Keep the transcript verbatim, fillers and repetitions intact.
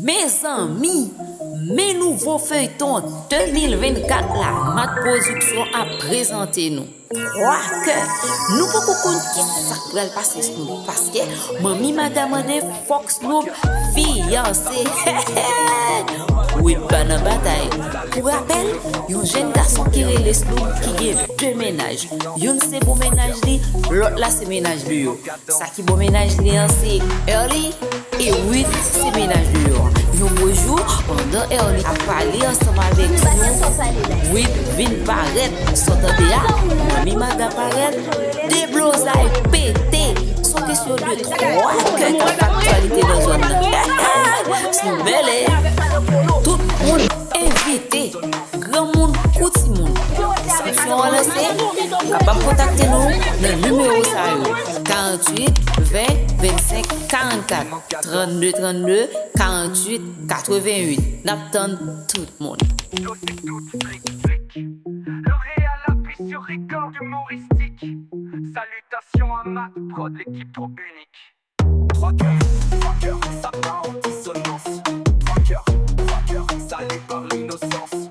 Mezanmi, men nouvo feyton de mil vennkat la, Mat Production ap prezante nou. Kwake, nou poko konn kisa k pral pase Snoop, paske Manmi Maga mande fòk Snoop fiyanse. Wid pa nan batay. Pou rapèl, yon jèn gason ki rele Snoop ki gen de mennaj. Youn se pou mennaj li, lòt la se mennaj li yo. Sa ki bò mennaj li an se Early e Wid se mennaj li yo. Yon bo jou, pandan Early ap pale ansanm avèk Snoop, Wid vin parèt. Sa w tande a, Manmi Maga parèt, deblozay pete. Se yon kesyon de twa kè k ap fè aktyalite nan zòn nan. Snoop bèle. Tout moun envite. Granmoun kou timoun. Enskripsyon an lanse, ou kapab kontakte nou nan nimewo sa yo, karanntuit, ven, vennsenk, karannkat, trannde, trannde, karanntuit, katrevennuit. N ap tann tout moun. Yo se tout flik flik. L'Oréal appuie sur record humoristique. Salutations à Mat Prod, l'équipe trop unique. Trois cœurs, trois cœurs, ça part en dissonance. Trois cœurs, trois cœurs, ça les par l'innocence.